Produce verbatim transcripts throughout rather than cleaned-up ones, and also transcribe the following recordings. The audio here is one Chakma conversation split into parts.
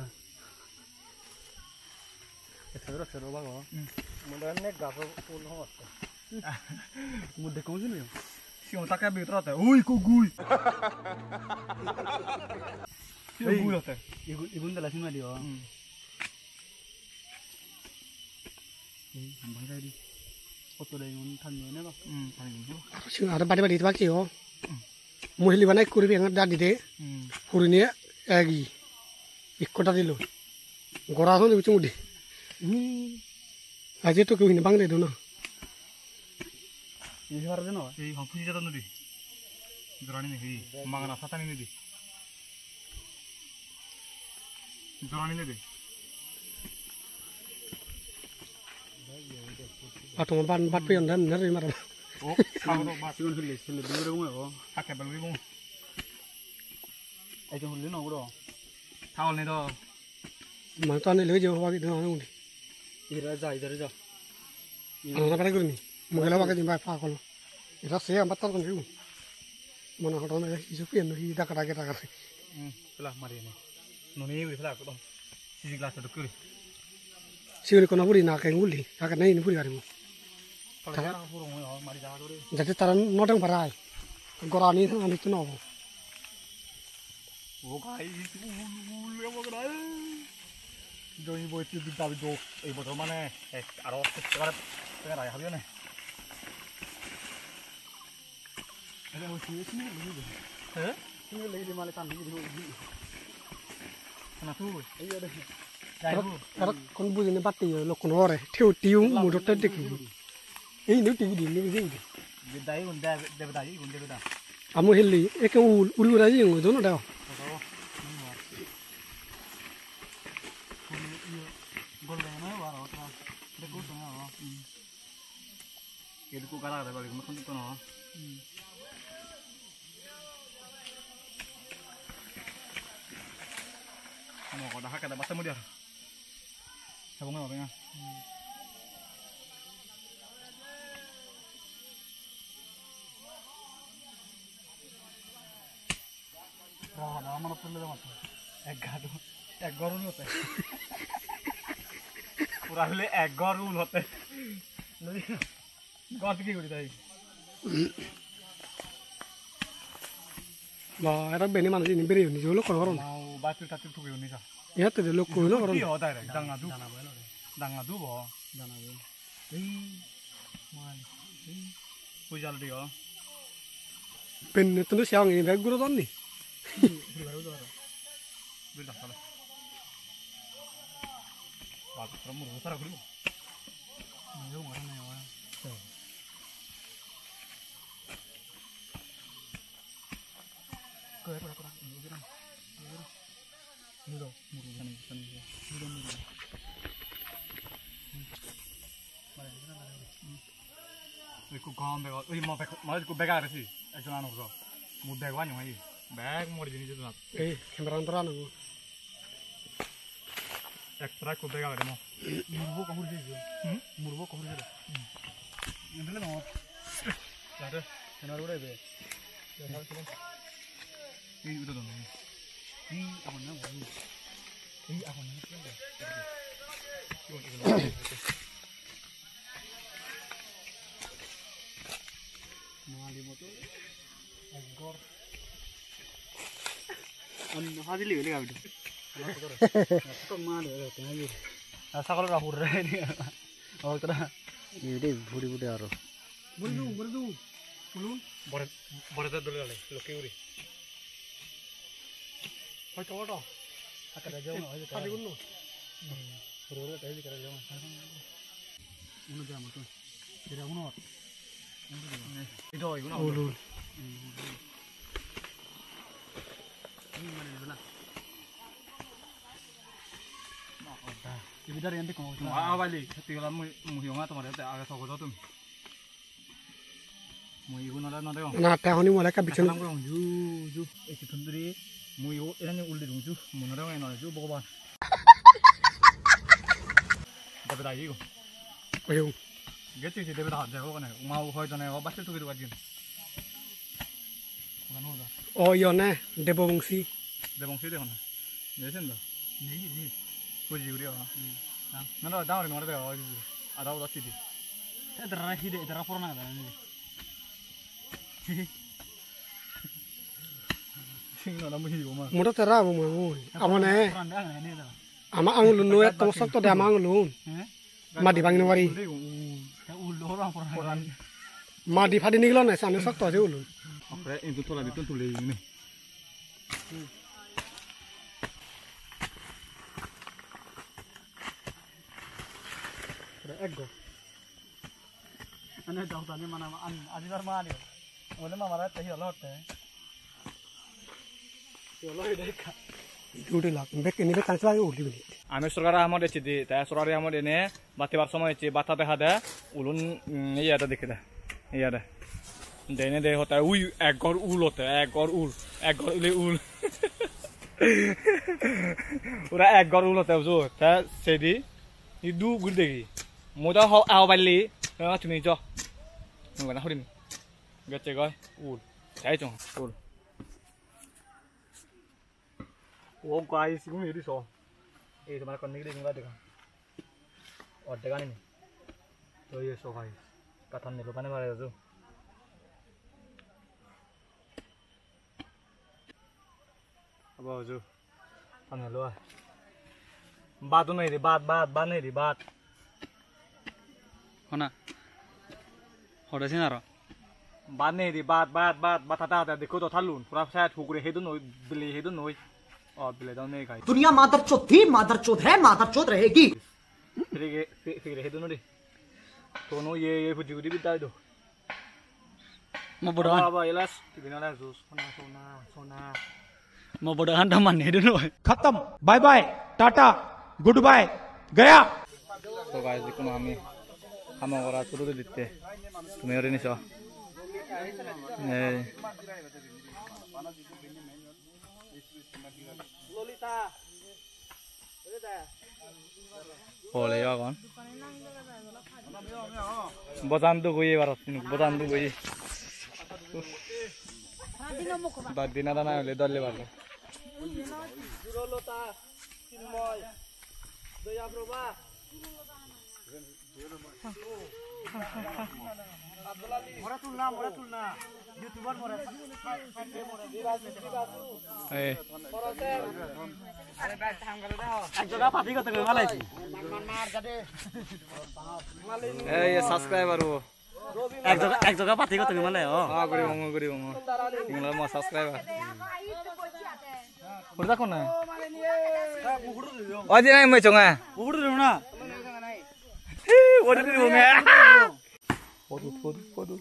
da. Sero, sero bago. Hmm. Mone hoy nek gajo phul hobatte. Mui dekko sini. Sigon takke bitorate. Ui, ikko gui. Sigon gui hotte. Igun, igun dela sima dio. Hmm. Ei, hambang jai di. Kotto de igun tani ne ba? Hmm, tani ne ba? Sigun aro badi badi bak yo. Hmm. Mui hili bana ekko guri piyang dadi de. Hmm. Hurini egi. Ikko dadi lo. Gora soni bichung udi. Hmm. Aje to kew hini bang de do na. Ei hor de no. Ei hon puji jadon nudi. Jorani ne hi? Mangana satani nudi. Jorani nudi. Ato ban bat peyon dan ner mara. O, sago do bat. Sigon hille, hille dure bungo. Hakke bel bungo. Ei to hulle no guro. Tawol ni do. Mane to ani loi jebo bagi do ani undi. Ira ja, idhar ja. Ana na pare gurini. Mugela bagi din bai pa kolo. Ira se am batar kon ju. Mane hodo na isu pian hi daka daka daka. Hmm, pela mari ni. Noni wi pela ko. Sisi glass to kuri. Siuni kono puri na keng uli. Kaka nei ni puri garibo. Tole jara puro mo mari ja dore. Jate tara no deng parai. Gorani thang ani to no. O guys, ul, ul, ul, ul, ul. Joi boi ti bidda biddo. Ei bojor mane ek aro sekke bare tenga rai habi ne. Ada o sini sini lagi deh. Eh? Sini lagi di male tandi di. Kana tu? Iya deh. Jai bu. Tara kon bujine batte yo lokko no ore. Thiu thiu mudo te dekhi. Ei, ni uti gidi, ni uti gidi. Bedai un de, de bedai un de bedai. Amu helli, eke ul, uri uri aji ngo dono da. Oto. Gol de na waro tra. De ko na. Hmm. Edu ko gara gara bali ko kon to na. Hmm. Mo ko da hakka da basta mo dia. Sabong na, sabong na. Rohana amar tulle de mate. Ek gadu, ek goru lote. Pura hile ek goru lote. Gor ki guri dai? Ba, era beni manuj ini beri ni jolo kono kono. Mau batir tatir tuki ni sa. Iya te de lokko no kono. Ki ho dai re, danga du. Danga du bo. Danga du. Ei, mai. Ei. Pujal dio. Penne tunu siang ini bag guro don ni. Bil da sala. Ba, tara muru tara guri. Ayo, mara na, ayo. Ekko gom bego, oi mo bego, mo ekko bego agede se, ekjon ano bego. Mo bego ani oi. Bego mori jini jodonat. Ei, camera an dora ano. Ektra ekko bego agede mo. Murbo kohur jeye. Hmm? Murbo kohur jeye. Hmm. Nendele mo. Jade. Camera ugure be. Ei udo don. Ei agon na. Ei agon na. Mali moto. Ekgor. Am hajili gele gabi. Tok mali gele gabi. Asa kolo rahur re. Oh, tara. Ini buri buri aro. Buri du, buri du. Ulun. Bore, bore da dole dole. Loki uri. Hoy to to. Akada jao na, hoy to. Kali gunno. Hmm. Bore bore da kare jao na. Unu jao na to. Kira unu. Unu jao. Ito, unu. Ulun. Hmm. Ibidar endi kono. Ah, bali, satti gola mui, mui honga tomare te age sogo do tumi. Mui igun ore no degong. Na, te honi mole ekka bichon. Salam gorong, ju, ju, ei sittun duri. Mui o, erani ul didung, ju, mui no degong, eno, ju, Bhogoban. Debe dagi go. Oyo. Gecche si debe da, debe kone. Ma o hoi jone, o basse tugi tugi din. O, iyone, Debobongsi. Debobongsi de hone. Nesin do? Nei, nei. Puji guri o. Hmm. Na, na, na, dangor ngore de o. Ada udah sidi. Edra hide, edra porona da ni. Sing no namu hi o ma. Mura tera mo mo. Amane. Porona da ni da. Ama angulun no et to sokto de ama angulun. Eh? Madi bhangi no pari. Madi phadi nigilo na, sane sokto age ulun. Apre intu tola dittun tuli ini. Ekgo. Ane jao tani mana an ajibar ma ani. Ole ma mara te hi holo hotte. Hi holo hi dekha. Ude lak, bek ini bek kansa uli bini. Ami sorkar amot ecche di, te sorkar amot ene batibar somoy ecche bata deha de ulun, mm, iye de dekhe de. Iye de. Dene de hotte ui ekgor ul hotte, ekgor ul, ekgor ule ul. Pura ekgor ul hotte bujo, te sedi idu guri degi. Mui do ho, aho balli, tumi jo. Mui gana hurim. Gecche goi, ul. Sai chung, ul. Oh guys, sigun eri so. Ei tomar kon nigiri gunga dega. Oddek ani ni. To ye so guys. Kathan nilo pani mare jo. Abo jo. Pani lo. Bat nei ri, bat, bat, bat nei ri, bat. Hona. Hore sin aro. Bat nei ri, bat, bat, bat, bat, hata, hata, dekho to thalun. Pura side hugure hedun noi, bile hedun noi. O, bile dong nei kai. दुनिया मादरचोद थी, मादरचोद है, मादरचोद रहेगी। Figure, fi-, figure hedun noi. Tono ye, ye, puji gudi bidai do. Mo bodohan. Aba, aba, elas, tibin ala jus, sona, sona, sona. Mo bodohan da manne dun oi. खत्म, bye bye, tata, good bye, गया। So guys, ikkunu ami hamo gora suru di ditte. Tumi ori niso. Ei. Ole yo agon. Bojan duk oye ebar, bojan duk oye. Dor din ada na ole dole bale. More tul na, more tul na. YouTuber more. Eh. Ek jaga party gotte goi malai. Ei, subscriber bo. Ek jaga, ek jaga party gotte goi malai, oh. Ah, guri bongo, guri bongo. Ingla mo subscriber. Pura dakho na. Oi, di nai mo chonga. Pura dakho na. Hi, oi, di bongo. Photo, photo, photo.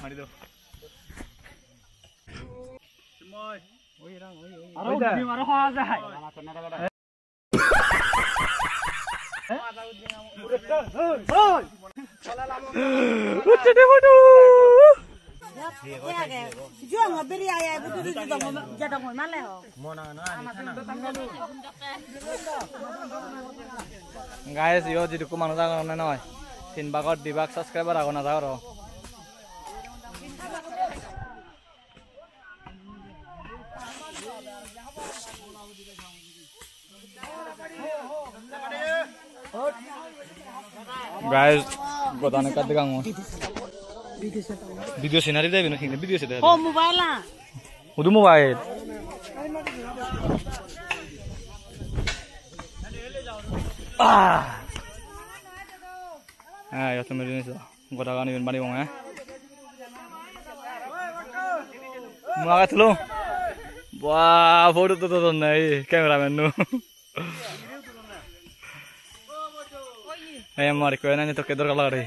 Mari do. Aro udim, aro hwa jai. Guys, iyot jidukko manuj agon, onne noi. Tin bhagor di bhag subscriber agon, aja goro. Guys, godan ekka degangor. Video scenery debe na, video se debe. Oh, mobile ah. Hudu mobile? Ah. Ah, ya, tumi rini sa. Godagan iben banibong, eh? Mui age tulung. Wah, photo to to nei, cameraman nu. Ei, mor ikko enani tokke dorkar lagede.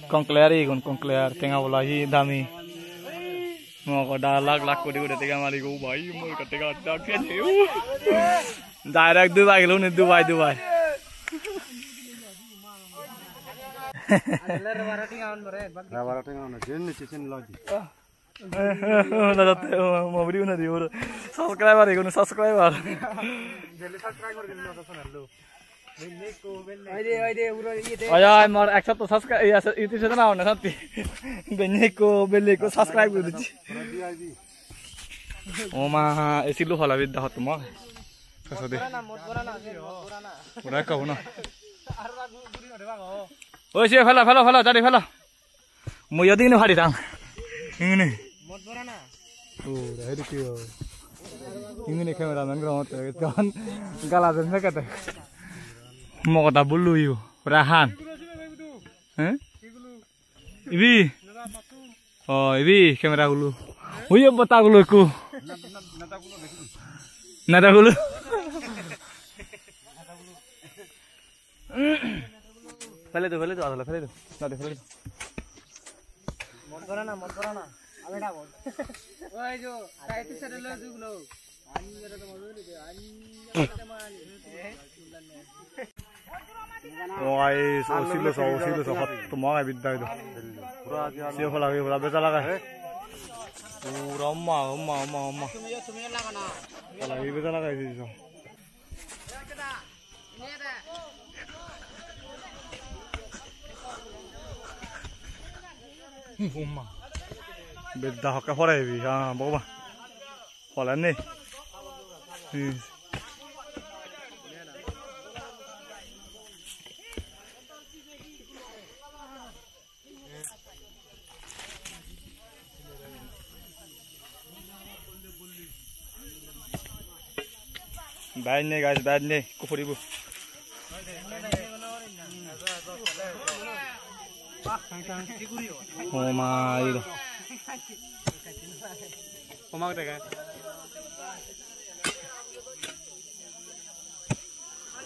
Conclear igun, conclear, tenga bola hi dami. Mogoda lakh lakh kodi kodi tenga mari go bhai, mor ekka tenga dak kene. Direct Dubai gelo ni, Dubai, Dubai. Rubber tenga on, jen ni chen loji. Na jatte, mo video na di, oro subscriber, igun subscriber. Daily subscribe gori din na channel lo. Belle ko, belle. Oi de, oi de, uro iye de. Oi, oi, mor ekso to subscribe, iya, YouTube channel na santi. Belle ko, belle ko subscribe gori dicchi. O ma, e silu hola bidda hotto mo. Kaso de. Bora na, mot bora na, mot bora na. Ora ka bona. Aro guri no de bago. Oi, se fela, fela, fela, jari fela. Mui iyot ingini pari tang. Ingini. Mot bora na. Pura hedu kiyo. Ingini cameraman gora motte ton gala den mekete. Mogoda bulu yu. Rahan. He? Ibi. Oh, ibi camera gulu. Uyo bota gulu ekku. Nada gulu. Fele do, fele do, asole fele do. Na de, fele do. Mon gora na, mon gora na. Ami na mon. Oi jo, tai tu sare lo duglo. Ani ere to mo lo de, ani ere to mo ani. Oi, so silo so, silo so, hot to mo ai bidda do. Sio phala, phala beja laga. Pura umma, umma, umma, umma. Phala beja laga sio. Umma. Bedda hokke pore ibi, ha, Bhogoban. Pole nei. Hmm. Baj nei, guys, baj nei, ikko puribo. O ma, iro.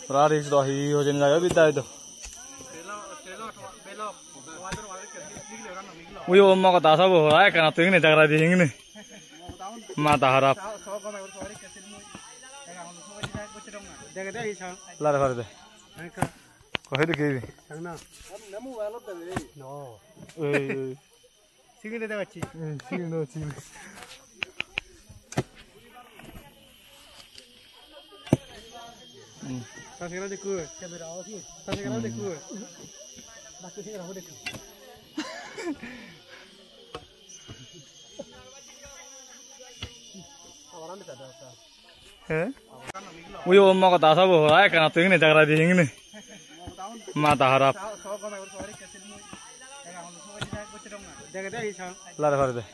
Pura risk do, hi hojeni jage bidda idu. Uyo, umma, hoda sabo, hoda ekkana tui hingni jagra di hingni. Mada harap. Lare pare de. Ko hedu kebi? No. Ei, ei. Signal degacchi. Hmm, signal degacchi. Hmm. Ta signal dekho. Camera off. Ta signal dekho. Baki signal off dekho. Abaran dekha da. He? Uyo, umma, hoda sabo, hoda ekkana tui hingni jagra di hingni. Mada harap. Lare pare de.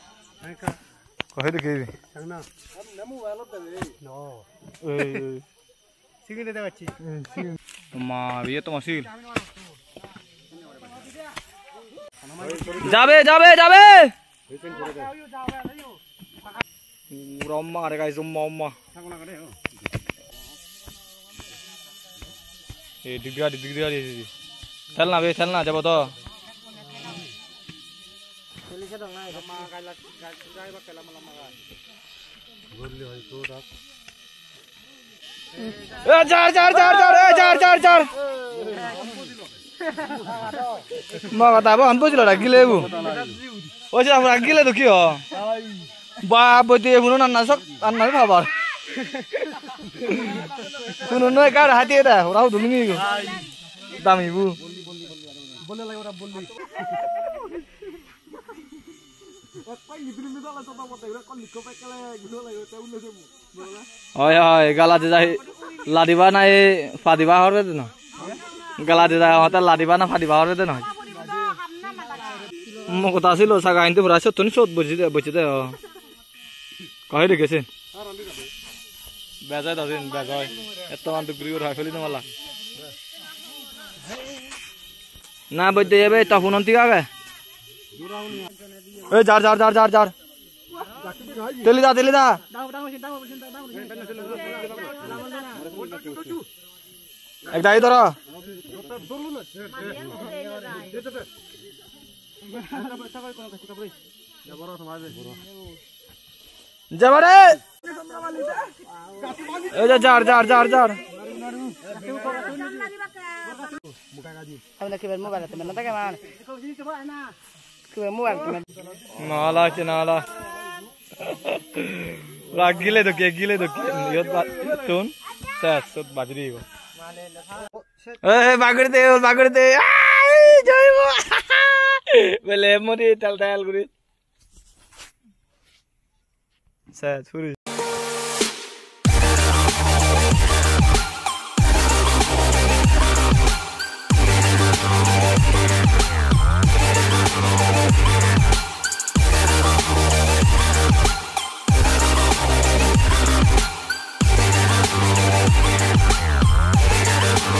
Ko hedu kebi? No. Ei, ei. Signal degacchi. Hmm, signal. Ma, iye toma signal. Jabe, jabe, jabe! Pura umma, are guys, umma, umma. Ei dugdi gari, dugdi gari, dugdi. Tel na be, tel na, jabo to. E, jar, jar, jar, jar, e, jar, jar, jar. Mo kota bo, hon bujilo, ragile bu. O, sila ragile to ki ho? Ba, boite huno nanna sok, nanna pabar. Huno noi kar hati eta, ora hudu ni go. Dami bu. Oi, oi, gala dida hi ladiba na e padiba hor bede no? Gala dida hote ladiba na padiba hor bede no? Mo kota silo saga hintu pura sottun sot bojide, bojide o. Kahe dekesin? Bejai dasin, bejai. Etto man duk guri guri hai feli no mala. Na, boidde ebe, ta phone on thik age. Ei, jar, jar, jar, jar, jar. Teli da, teli da. Ek dagi dhoro. Jabare. Ei je, jar, jar, jar, jar. Amne kibar mobile te mena dage man. Kibar mobile te mena. Nala ki nala. Ragile do ke, gile do ke. Yot ba tun. Ses, sot bajri go. Ei, bagri de, bagri de. Ai, jai bo. Bele mori tal tal guri. Ses, puri.